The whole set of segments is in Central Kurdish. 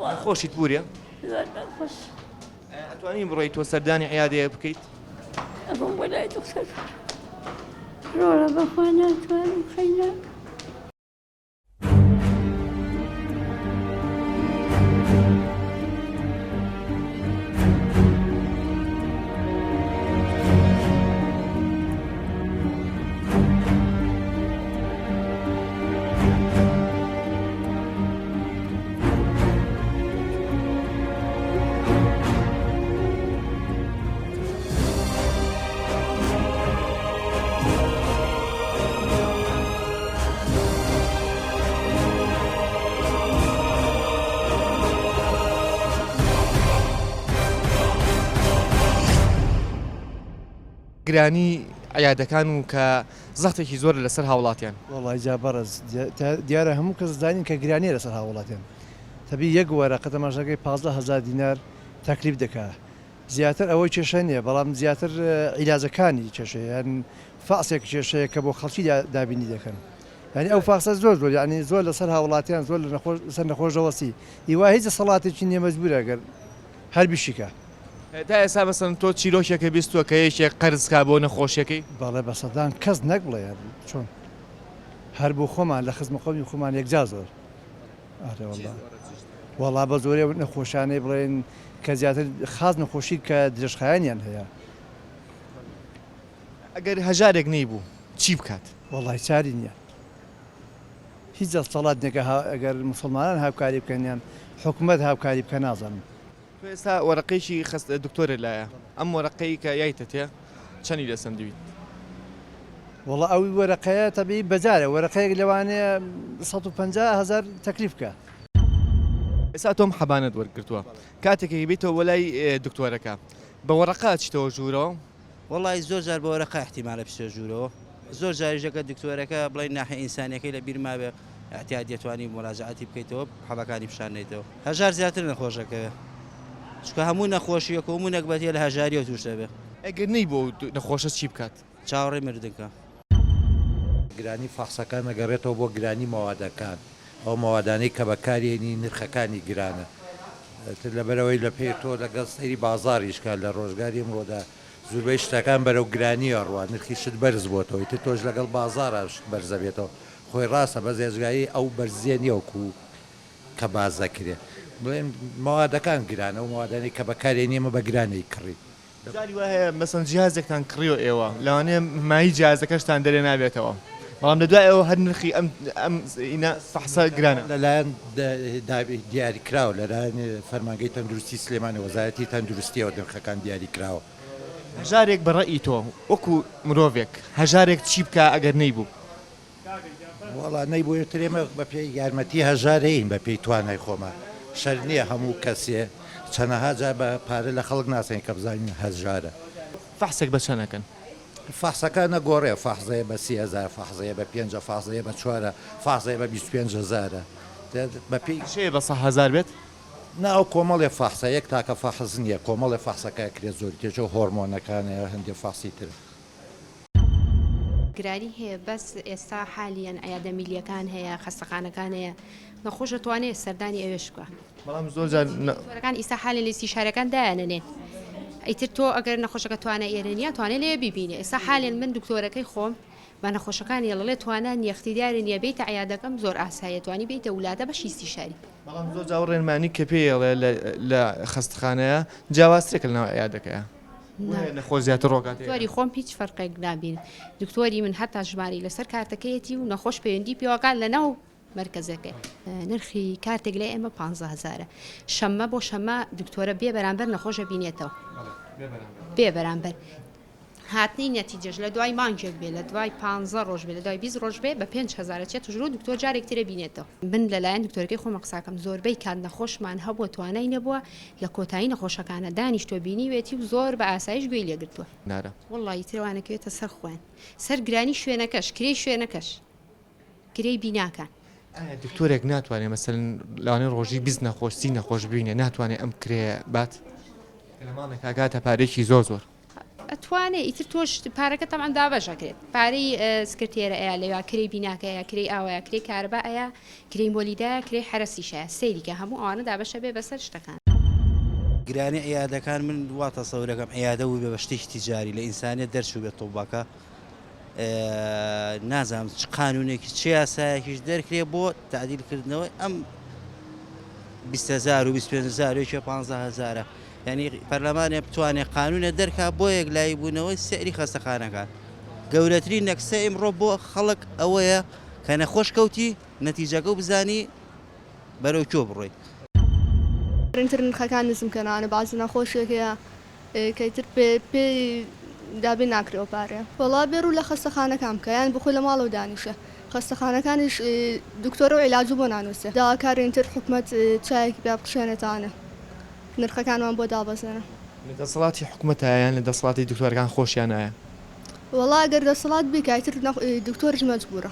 نەخۆشیت پورێ؟ زۆر نەخۆش. ئەتوانی بڕۆی تۆ سەردانی عیادەیە بکەیت؟ ئەڕۆم بۆ لای دکتۆر ڕۆڵە بەخوا ناتوانم خەیناکەم. گرانی عیادەکان و کە زەختێکی زۆرە لەسەر هاوڵاتیان. وەڵای جا بەڕێز دیارە هەموو کەس زانین کە گرانیە لەسەر هاوڵاتیان تەبی یەک وەرەقە تەماشاکەی 15 هەزار دینار تەکلیف دەکا زیاتر ئەوەی کێشە نییە بەڵام زیاتر عیلاجەکانی کێشەیە یان فاسێک کێشەیە کە بۆ خەڵکی دابینی دەکەن یعنی ئەو فاسە زۆر زۆر یعنی زۆر لەسەر هاوڵاتیان زۆر لە نەخۆش لەسەر نەخۆش دەوەستی هیوا هیچ دەسەڵاتێکی نییە مەجبورە گەر هەر بیشیکا. تا ئێستا مەسەلەن تۆ چیرۆکێکت بیستووە کە یەکێک قەرز کا بۆ نەخۆشیەکەی؟ بەڵێ بە سەدان کەس نەک بڵێ چۆن هەر بۆ خۆمان لە خزم و قەومی خۆمان یەکجار زۆر ئەرێ وەڵا وەڵا بە زۆرێ نەخۆشانەی بڵێن کە زیاتر خاس نەخۆشی کە درێژخایەنیان هەیە. ئەگەر هەژارێک نەیبوو چی بکات؟ وەڵای چاری نیە هیچ دەستەڵات نیە کە ئەگەر موسڵمانان هاوکاری بکەن یان حکومەت هاوکاری بکە نازانم. تۆ ئێستا وەرەقەیەکی خەست دکتۆرت لایە ئەم وەرەقەی کە یایتەتێ چەنی لێ سەندویت؟ وەڵا ئەو وەرەقەیە تەبیعی بەجارە وەرەقەیەک لەوانەیە 150 هەزار تەکلیف بکا. ئێستا تۆم حەبانەت وەرگرتووە کاتێک کە بیتەوە بۆ لای دکتۆرەکە بە وەرەقە ئەچیتەوە ژوورەوە؟ وەڵایی زۆر جار بە وەرەقە ئیحتیمالە بچیتە ژوورەوە زۆر جاریش ئەگەر دکتۆرەکە بڵێین ناحیە ئینسانیەکەی لە بیر مابێ ئیعتیادیە توانی موراجەعەتی بکەیتەوە حەبەکانی پیشان نەیتەوە هەژار زیاتر نەخۆش ئەکەوێ چونکە هەموو نەخۆشیەک و هەموو نەگبەتیە لە هەژاریەوە توش دەبێ. ئەگەر نەیبوو ئەو نەخۆشە چی بکات؟ چاوەڕێی مردن کە. گرانی فەحسەکان ئەگەڕێتەوە بۆ گرانی مەوادەکان ئەو مەوادانەی کە بەکارێنی نرخەکانی گرانە تر لەبەرئەوەی لە پێ تۆ لەگەڵ سەیری بازاڕیش کە لە ڕۆژگاری ئەمڕۆدا زوربەی شتەکان بەرەو گرانی ئەڕوا نرخی شت بەرز بۆتەوە ئیتر تۆش لەگەڵ بازاڕا شت بەرزەبێتەوە خۆی ڕاستە بەس ئێجگاری ئەو بەرزیە نیە وەکو کە باس دەکرێ بڵێن مەوادەکان گرانە ئەو مەوادانەی کە بەکارێنی ئێمە بە گران ئەیکڕین. جاری وا هەیە مەسەن جیهازێکتان کڕیوە ئێوە لەوانەیە مایەی جیهازەکەشتان دەرێ نابێتەوە بەڵام لە دوای ئەوە هەر نرخی ئەم ئەم ئینە فەحسە گرانە. لەلایەن دیاری کراوە لەلایەن فەرمانگەی تەندروستی سلێمانی وەزارەتی تەندروستیەوە نرخەکان دیاری کراوە. هەژارێک بە ڕەئی تۆ وەکو مرۆڤێک هەژارێک چی بکا ئەگەر نەیبوو؟ وەڵا نەیبوو ئیتر ئێمە بە پێی یارمەتی هەژارەین بە پێی توانای خۆمان شەرت نییە هەموو کەسێ چەنەها جار بە پارە لە خەڵک ناسەین کە بزانین هەژارە. فەحسێک بە چەند ئەکەن؟ فەحسەکە نەگۆڕێ فەحسەیە بە 30 هەزار فەحسەیە بە پێنجە فەحسەیە بە چوارە فەحسەیە بە 25 هەزارە بە پێی. شێ بە سە هەزار بێت؟ نا ئەو کۆمەڵێ فەحسە یەک تاکە فەحس نییە کۆمەڵێ فەحسەکە ئەکرێت زۆری تێچوو هۆرمۆنەکانە هەندێ فەحسی ترە. گرانی هەیە بەس ئێستا حالیەن عیادە میلیەکان هەیە خەستەخانەکان هەیە نەخۆش ئەتوانێ سەردانی ئەوێش بکا. بەڵام زۆر جار نە. دکتۆرەکان ئیستا حالێ لە ئیستیشارەکان دایانەنێن ئیتر تۆ ئەگەر نەخۆشەکە توانای ئێرە نیە توانێ لەوێ بیبینێ ئێستا حالێن من دکتۆرەکەی خۆم بە نەخۆشەکانی ئەڵێ توانا نیە اختیاری نیە بێیتە عیادەکەم زۆر ئاساییە توانی بێیتە ولادە بەشی ئیستیشاری. بەڵام زۆر جار ڕێنمانی کە پێی ئەڵێ لە خەستخانەیە جیاوازترە کە لەناو عیادەکەیە. نەخۆش زیاتر ڕۆکات هەیە. دکتۆری خۆم هیچ فەرقێک نابینم دکتۆری من هەتا ژمارەی لەسەر کارتەکەیەتی و نەخۆش پەیوەندی پێوەکات لەناو مەرکەزەکەی. نرخی کارتێک لای ئێمە پانزە هەزارە شەممە بۆ شەممە دکتۆرە بێ بەرامبەر نەخۆشە بینێتەوە بێ بەرامبەر هاتنی نەتیجەش لە دوای مانگێک بێ لە دوای پانزە ڕۆژ بێ لە دوای 20 ڕۆژ بێ بە 5 هەزار ئەچێتە ژوورەوە دکتۆر جارێک ترە بینێتەوە من لەلایەن دکتۆرەکەی خۆمە قساکەم زۆربەی کات نەخۆشمان هەبووە توانای نەبووە لە کۆتایی نەخۆشەکانە دانیشتوە بینیوێتی و زۆر بە ئاسایش گوێی لێگرتوە. نارە. وەڵا ئیتر ئەوانە کەوێتە سەر خۆیان سەر گرانی شوێنەکەش کرێی شوێنەکەش کرێی بیناکان. ئایا دکتۆرێک ناتوانێ مەسەلەن لەوانەیە ڕۆژی 20 نەخۆش 30 نەخۆش ببینێ ناتوانێ ئەم کرێیە بات؟ کە لە ماڵێکا گاتە پارەیەکی زۆر زۆر. ئەتوانێ ئیتر تۆش پارەکە تەبعەن دابەش ئەکرێت پارەی سکرتێرە ئەیا لەویا کرێی بیناکە ئەیا کرێی ئاوەیە کرێی کارەبا ئەیا کرێی مۆلیدایە کرێی حەرەسیشەیە سەیری کە هەموو ئەوانە دابەش ئەبێ بەسەر شتەکان. گرانی عیادەکان من وا تەسەورەکەم عیادە بووبێ بە شتێکی تیجاری لە ئینسانیەت دەرچووبێ طوبەکە نازانم چ قانونێکی چ یاسایەکیش دەرکرێ بۆ تعدیل کردنەوەی ئەم 20 هزار و 25 هزار و یەکێ 15 هزارە یعنی پەرلەمانێ بتوانێ قانونێ دەرکا بۆ یەکلایی بوونەوەی سعری خەستەخانەکان گەورەترین نەکسە ئیمڕۆ بۆ خەڵک ئەوەیە کە نەخۆش کەوتی نەتیجەکە و بزانی بەرەو کوێ بڕۆی. تر نرخەکان نزم کەنەوانە بەعزی نەخۆشیەک هەیە کە ئیتر پێ پێی دابین ناکرێ ئەو پارەیە. وەڵا بێ ڕوو لە خەستەخانەکان بکە یان بخۆی لە ماڵەوە دانیشە خەستەخانەکانیش دکتۆرە و عیلاج بۆ نانوسێ داواکارین تر حکومەت چایەکی پیا بخشێنێتانە نرخەکانمان بۆ دابەزێنە. لە دەسەڵاتی حکومەتایە یان لە دەسەڵاتی دکتۆرەکان خۆشیانایە؟ وەڵا گەر دەسەڵات بیکا ئیتر دکتۆریش مەجبورە.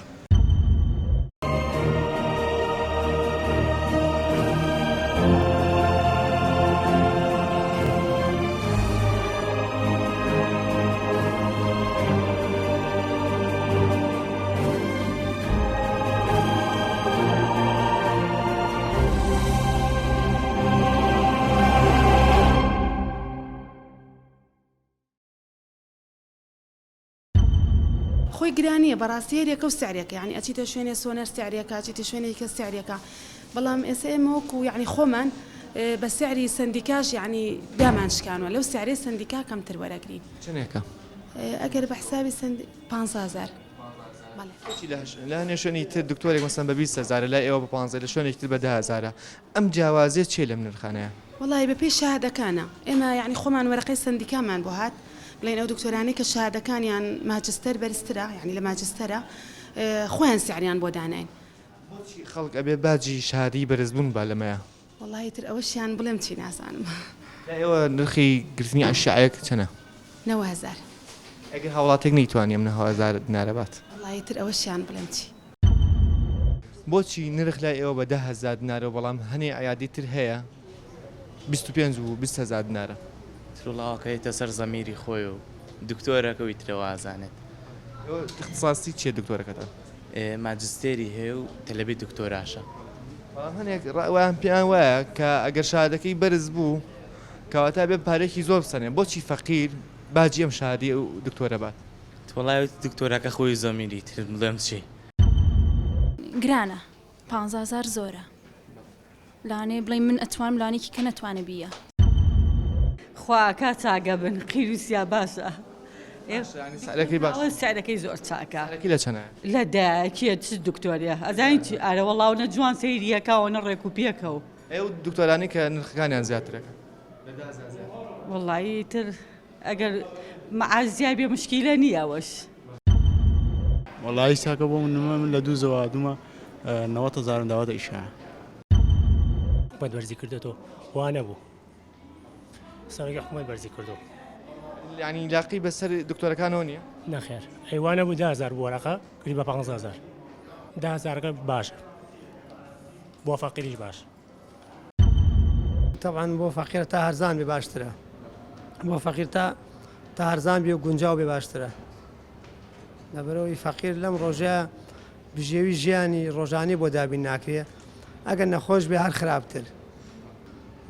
خۆی گرانیە بەڕاستی هەریەکە و سعرێکە یعنی ئەچیتە شوێنێ سۆنەر سعرێکە ئەچیتە شوێنێکە سعرێکە بەڵام ئێستا ئێمە وەکو یعنی خۆمان بە سعری سەندیکاش یعنی دامان شکانوە لەو سعرەی سەندیکا کەمتر وەرەگرین. چەنێکە؟ ئەگەر بە حسابی سەندی 15000 بەڵێ. بۆچی لە لە هەنێ شوێنی تر دکتۆرێک مەسەلەن بە 20 هەزارە لای ئێوە بە پانزە لە شوێنێکی تر بە 10 هەزارە ئەم جیاوازیە چیە لەم نرخانەیا؟ وەڵاهی بە پێی شەهادەکانە ئێمە یەعنی خۆمان وەرەقەی سەندیکامان بۆ هات بڵێین ئەو دکتۆرانەی کە شەهادەکانیان ماجستەر بەرزترە یەعنی لە ماجستەرە خۆیان سعریان بۆ داناین. بۆچی خەڵک ئەبێ باجی شەهادەی بەرزبوون با لەمەیا؟ وەڵاهی تر ئەوەشیان بڵێم چی نازانم. لای ئێوە نرخی گرتنی ئەشعەیەک چەنە؟ 90 هەزار. ئەگەر هاوڵاتیەک نەیتوانی ئەم 90 هەزار دینارە بات؟ وەڵاهی تر ئەوەشیان بڵێم چی. بۆچی نرخ لای ئێوە بە 10 هەزار دینارە و بەڵام هەنێ عیادەی تر هەیە 25 و 20 هەزار دینارە؟ تروڵاوەکە یەتە سەر زەمیری خۆی و دکتۆرەکە و ئیترە وازانێت. ئێوە ئیختساسی چیە دکتۆرەکەتان؟ ماجستێری هەیە و تەلەبەی دکتۆراشە. بەڵام هەنێک وایان پێیان وایە کە ئەگەر شەهادەکەی بەرز بوو کەواتە ئەبێ پارەیەکی زۆر بسەنێ بۆچی فەقیر باجی ئەم شەهادەی ئەو دکتۆرە بات؟ وەڵای دکتۆرەکە خۆی زەمیری تر بڵێم چی. گرانە پانزە هەزار زۆرە لەوانەیە بڵێی من ئەتوانم لەوانەیە کە نەتوانێ بیە. خوا ئەکا چاکە بن قیر و سیا باشە سعرەکەی باشە سعرەکەی زۆر چاکە سعرەکەی لە چەنایە لە دە کێ چ دکتۆرە ئەزانی چی ئارە وەڵا و نە جوان سەیریەکە و نە ڕێک و پێکە و ئەو دکتۆرانەی کە نرخەکانیان زیاترەکە لە 10 هەزار زیاتر وەڵایی تر ئەگەر مەعاش زیای بێ مشکیلە نییە ئەوەش. وەڵایی چاکە بۆ من من لە دووزەوە هاتوومە 90 هەزارم داوەتە ئیشە. حکومەت بەرزی کردێتەوە وا نەبوو سەرۆکی حکومەت بەرزی کردو. یانی لاقی بەسەر دکتۆرەکانەوە نییە؟ نەخێر ئەی وا نەبوو 10 هەزار بوو وەرەقە کردی بە 15 هەزار 10 هەزارەکە باشە بۆ فەقیریش باش. تەبعەن بۆ فەقیر تا هەرزان بێ باشترە بۆ فەقیر تا تا هەرزان بێ و گونجاو بێ باشترە لەبەرەوەی فەقیر لەم ڕۆژە بژێوی ژیانی ڕۆژانی بۆ دابین ناکرێ ئەگەر نەخۆش بێ هەر خراپتر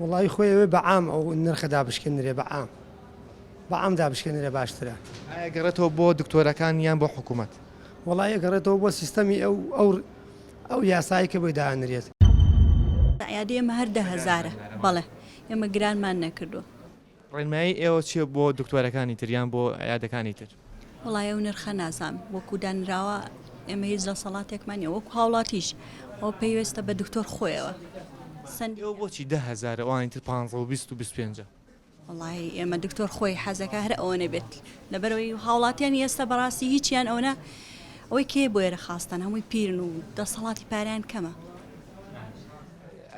وڵی خۆی ئەوێ بە عام ئەو نرخە دابشکێنرێ بە عام بە عام دابشکێنرێ باشترە. ئایا گەڕێتەوە بۆ دکتۆرەکان یان بۆ حکوومەت؟ وەڵی ئەگەڕێتەوە بۆ سیستەمی ئەو ئەو ئەو یاسایەی کە بۆی دانرێت. عیادەی ئێمە هەر دە هەزارە بەڵێ ئێمە گرانمان نەکردووە. ڕێنمایی ئێوە چیە بۆ دکتۆرەکانی تر یان بۆ عیادەکانی تر؟ وەڵای ئەو نرخە نازانم وەکو دانراوە ئێمە هیچ دەسەڵاتێکمان نیە وەکو هاوڵاتیش ئەوە پەیوەستە بە دکتۆر خۆیەوە. ئێوە بۆچی دە هەزارە ئەوانی تر پانزە و 20 و 25 ە؟ وەڵایی ئێمە دکتۆر خۆی حەزەکا هەر ئەوەنە بێت لەبەرەوەی هاوڵاتیانی ئێستا بەڕاستی هیچیان ئەوەنە ئەوەی کێ بۆ ئێرە خاستان هەمووی پیرن و دەسەڵاتی پاریان کەمە.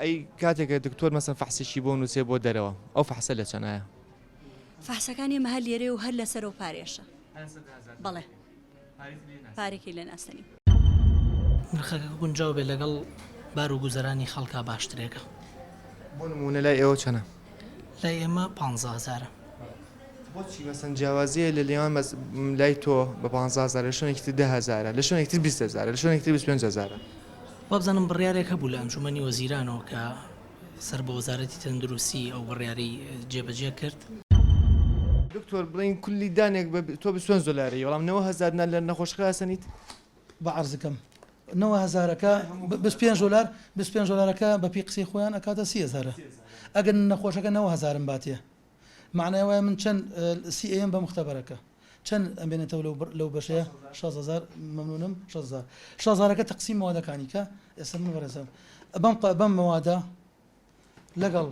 ئەی کاتێک دکتۆر مەسەن فەحسێکی بۆ نووسێ بۆ دەرەوە ئەو فەحسە لە چەنایە؟ فەحسەکان ئێمە هەر لێرەیە و هەر لەسەرەوە پارێشە بەڵێ. پارێکی لێ ناسەنین. نرخەکە گونجاو بێت لەگەڵ بار و گوزەرانی خەڵکا باشترێکە. بۆ نموونە لای ئێوە چەنە؟ لای ئێمە پانزە هەزارە. بۆچی مەسەن جیاوازیە لە نێوان مەس لای تۆ بە پانزە هەزارە لە شوێنێکی تر دە هەزارە لە شوێنێکی تر 20 هەزارە لە شوێنێکی تر 25 هەزارە؟ وابزانم بڕیارێک هەبوو لە ئەنجومەنی وەزیرانەوە کە سەر بە وەزارەتی تەندروستی ئەو بڕیارەی جێبەجێ کرد. دکتۆر بڵێین کولی دانێک بە تۆ 25 دۆلاری بەڵام 90 هەزار دینار لە نەخۆشخە ئەسەنیت؟ بە عەرزکەم نەوە هەزارەکە 25 دۆلار 25 دۆلارەکە بە پێی قسەی خۆیان ئەکاتە سی هەزارە ئەگەر نەخۆشەکە نەوە هەزارم باتێ مەعنای وایە من چەند سی ئەیەم بە موختەبەرەکە چەند ئەمێنێتەوە لەو لەو بەشەیە شەست هەزار مەمنونم شەست هەزار شەست هەزارەکە تەقسیم مەوادەکانی کە ئێستا من بەڕێزم بەم بەم مەوادە لەگەڵ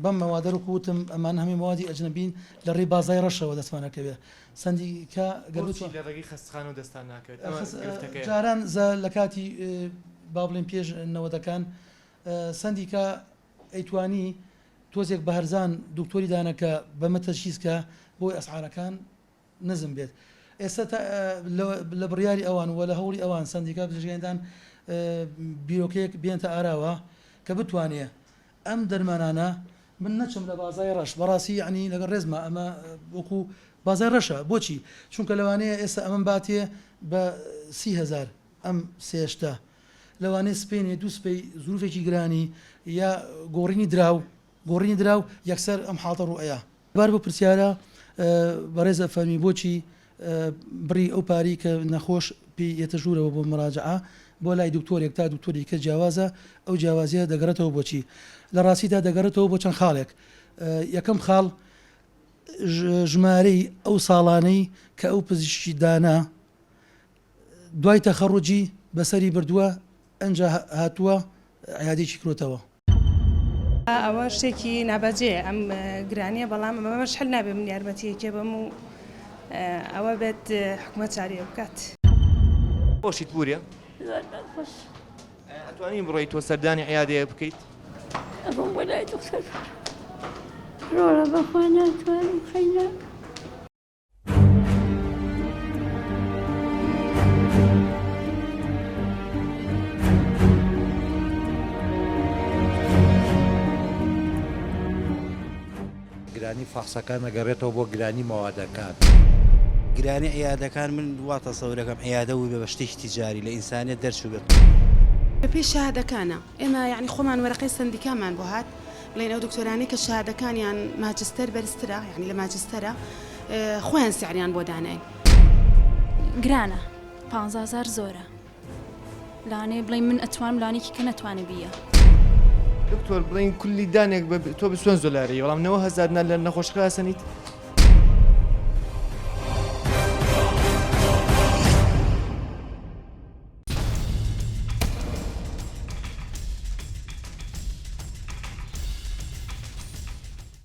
بەم مەوادە وەکو وتم ئەمان هەمی مەوادی ئەجنەبین لە ڕێی بازای ڕەشەوە دەستمان ئەکەوێ سەندیکا گەر بۆچی لە ڕێگەی خەستخانەوە دەستان ناکەوێت ئەمە گرفتەکەیە. جاران لە کاتی با بڵێین پێش نەوەدەکان سەندیکا ئەیتوانی تۆزێک بە هەرزان دکتۆری دانە کە بەمە تەجهیز کە بۆی ئەسعارەکان نزم بێت ئێستا تا لە بڕیاری ئەوان و لە هەوڵی ئەوان سەندیکا پزیشکانی دان بیرۆکەیەک بێنتە ئاراوە کە بتوانێ ئەم دەرمانانە من نەچم لە بازای ڕەش بەڕاستی یەعنی لەگەڵ ڕێزما ئەمە وەکو بازای ڕەشە بۆچی چونکە لەوانەیە ئێستا ئەمەم باتێ بە 30هزار ئەم سێ شتە لەوانەیە سپەینێ دوو سپەی زروفێکی گرانی یا گۆڕینی دراو گۆڕینی دراو یەکسەر ئەم حاڵتە ڕوو ئەیا. بار بۆ پرسیارە بەڕێز ئەفەرمی بۆچی بڕی ئەو پارەی کە نەخۆش پێی یەتە ژوورەوە بۆ مراجعە بۆ لای دکتۆرێک تا دکتۆری کە جیاوازە ئەو جیاوازیە دەگەڕێتەوە بۆچی؟ لە ڕاستیدا دەگەڕێتەوە بۆ چەند خاڵێک یەکەم خاڵ ژمارەی ئەو ساڵانەی کە ئەو پزیشکی دانا دوای تەخەڕوجی بەسەری بردووە ئەنجا هاتووە عیادەیەکی کرۆتەوە. ئەوە شتێکی نابەجێیە ئەم گرانیە بەڵام ئەمەش حل نابێ من یارمەتیەکێ بەم و ئەوە بێت حکومەت چاریە بکات. خۆشیت پوریا؟ زۆر ناخۆش. ئەتوانی بڕۆی تۆ سەردانی عیادەیەک بکەیت؟ ئەڕۆم بۆ لای دکتۆر ڕۆڵە بەخوا ناتوانم خەیناکەم. گرانی فەحسەکان ئەگەڕێتەوە بۆ گرانی مەوادەکان. گرانی عیادەکان من وا تەسەورەکەم عیادە بووبێ بە شتێکی تیجاری لە ئینسانیەت دەرچووبێت. بەپێی شەهادەکانە ئێمە یەعنی خۆمان وەرەقەی سەندیکامان بۆ هات بڵێن ئەو دکتۆرانەی کە شەهادەکانیان ماجستەر بەرزترە یەعنی لە ماجستەرە خۆیان سعریان بۆ داناین. گرانە پانزە هەزار زۆرە لەوانەیە بڵێی من ئەتوانم لەوانەیە کە نەتوانێ بیە. دکتۆر بڵێین کولی دانێک بە تۆ 25 دۆلاری بەڵام 90 هەزار دینار لە نەخۆشخە ئەسەنیت؟